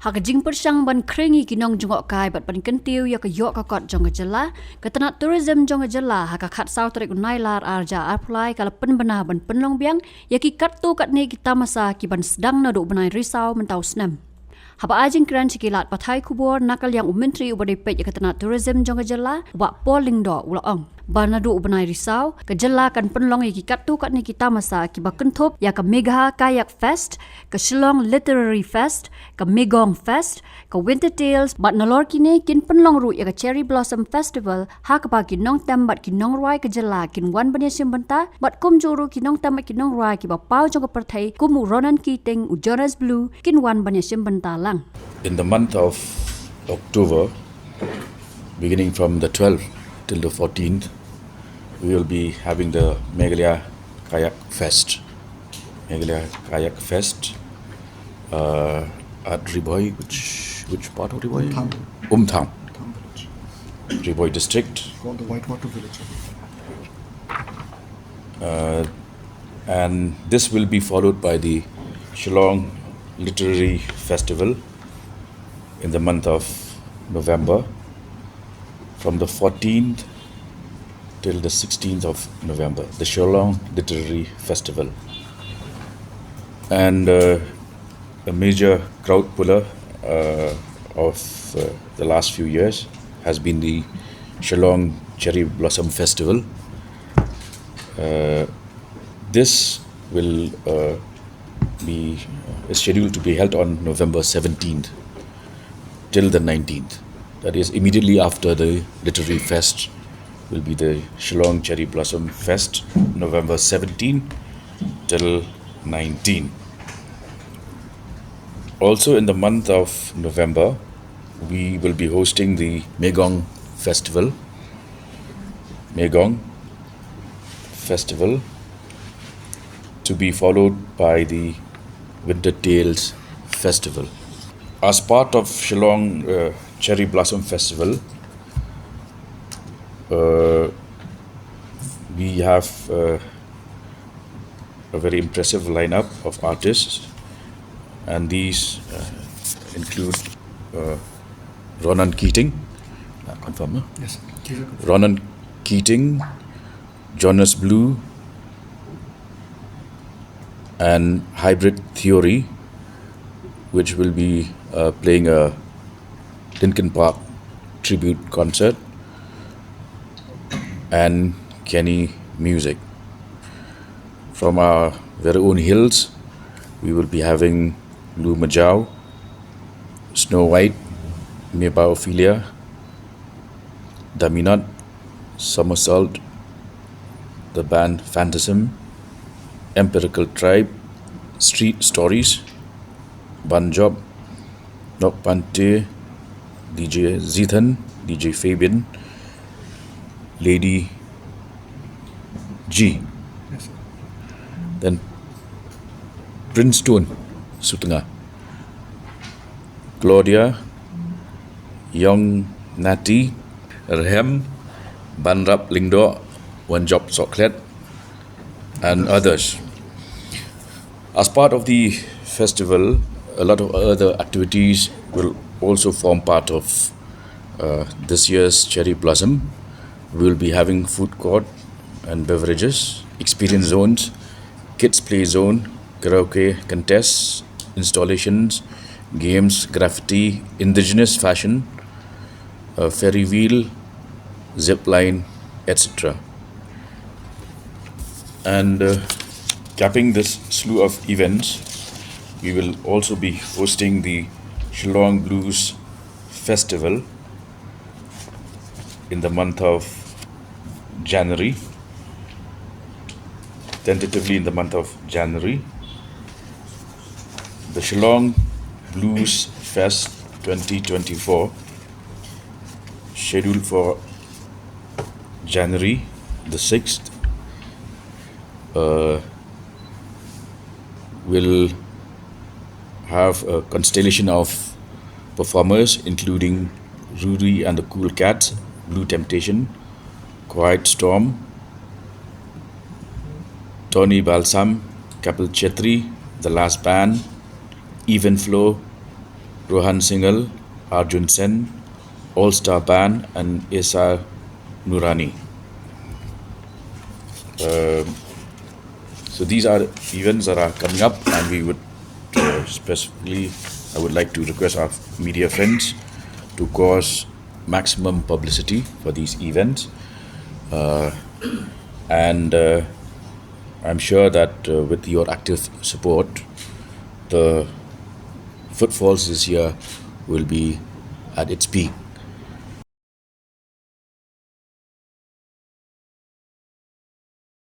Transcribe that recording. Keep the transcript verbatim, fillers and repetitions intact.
Ha ka jingpyrshang ban khring ïa ki nongjngohkai bad ban kyntiew ïa ka ïoh ka kot jong ka jylla, ka tnat tourism jong ka jylla ha ka khatsaw tarik u Nailar arhajar arphew lai ka la pynbna ban pynlong biang ïa ki katto katne ki tamasa ki ban sdang naduh u bnai Risaw mynta u snem. Haba ai jingkren sha ki lad pathai khubor na ka liang u Myntri uba dei peit ïa ka tnat tourism jong ka jylla, u Bah Paul Lyngdoh, u la ong ba naduh u bnai Risaw ka jylla kan pynlong ïa ki katto katne ki tamasa kiba kynthup ïa ka Megha Kayak Fest, ka Shillong Literary Fest, ka Megong Fest, ka Winter Tales, bad nalor kine kin pynlong ruh ïa ka Cherry Blossom Festival, ha kaba ki nongtem bad ki nongrwai ka jylla kin wan ban ïashim bynta, bad kumjuh ruh ki nongtem bad ki nongrwai kiba paw jong ka pyrthei kum u Ronan Keating, u Jonas Blue kin wan ban ïashim bynta lang. In the month of October, beginning from the twelfth till the fourteenth, we will be having the Meghalaya Kayak Fest. Meghalaya Kayak Fest uh, at Ri Bhoi, which which part of Ri Bhoi? Umthang. Umthang. Umthang village. Ri Bhoi district. Called the Whitewater Village. Uh, and this will be followed by the Shillong Literary Festival in the month of November, from the fourteenth till the sixteenth of November, the Shillong Literary Festival. And uh, a major crowd puller uh, of uh, the last few years has been the Shillong Cherry Blossom Festival. Uh, this will uh, be is scheduled to be held on November seventeenth till the nineteenth. That is, immediately after the Literary Fest will be the Shillong Cherry Blossom Fest, November seventeen till nineteen. Also, in the month of November, we will be hosting the Megong Festival. Megong Festival, to be followed by the Winter Tales Festival. As part of Shillong uh, Cherry Blossom Festival, uh, we have uh, a very impressive lineup of artists, and these uh, include uh, Ronan Keating. Uh, confirm, huh? Yes, sir. Ronan Keating, Jonas Blue, and Hybrid Theory, which will be uh, playing a Linkin Park tribute concert, and Kenny Music. From our very own hills, we will be having Lu Majau, Snow White, Meba Ophelia, Daminat, Somersault, the band Phantasm, Empirical Tribe, Street Stories, Banjop, Nok Pante, D J Zithan, D J Fabian, Lady G. Then Prince Tone, Sutnga. Claudia, Young Natty, Rhem, Banrap Lyngdoh, Wanjop Soklet, and others. As part of the festival, a lot of other activities will also form part of uh, this year's Cherry Blossom. We will be having food court and beverages, experience zones, kids play zone, karaoke contests, installations, games, graffiti, indigenous fashion, uh, ferry wheel, zip line, et cetera. And uh, capping this slew of events, we will also be hosting the Shillong Blues Festival in the month of January, tentatively in the month of January. The Shillong Blues Fest twenty twenty-four, scheduled for January the sixth, uh, will have a constellation of performers, including Rudy and the Cool Cats, Blue Temptation, Quiet Storm, Tony Balsam, Kapil Chetri, The Last Band, Even Flow, Rohan Singhal, Arjun Sen, All Star Band, and Esa Nurani. Um, so these are events that are coming up, and we would uh, specifically, I would like to request our media friends to cause maximum publicity for these events. Uh, and uh, I'm sure that uh, with your active support, the footfalls this year will be at its peak.